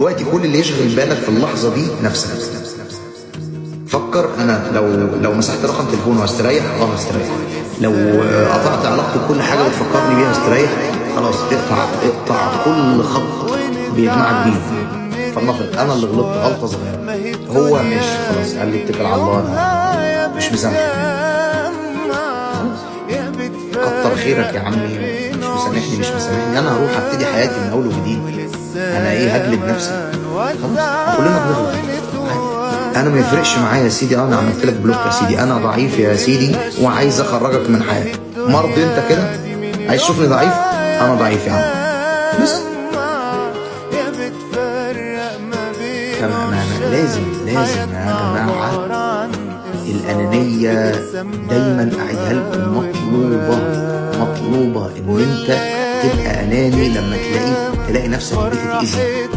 دلوقتي كل اللي يشغل بالك في اللحظة دي نفسك. فكر، انا لو مسحت رقم تليفونه هستريح، هستريح. لو قطعت علاقتي بكل حاجة بتفكرني بيها هستريح. خلاص، اقطع اقطع كل خط بيجمعك بيه. فلنفرض انا اللي غلطت غلطه صغيره، هو مش خلاص قال لي اتكل على الله، انا مش مسامحك. خلاص، كتر خيرك يا عمي، مش مسامحني مش مسامحني، انا هروح ابتدي حياتي من اول وجديد. انا ايه؟ هجلد نفسي؟ خلاص، كلنا بنغلط، عادي. انا ما يفرقش معايا يا سيدي، انا عملت لك block يا سيدي، انا ضعيف يا سيدي وعايز اخرجك من حياتي. مرضي انت كده؟ عايز تشوفني ضعيف؟ انا ضعيف يا عم بس. فما لازم لازم يا جماعة، الأنانية دايما أعيدها لكم، مطلوبة مطلوبة إن أنت تبقى أناني لما تلاقي نفسك بتتأذي.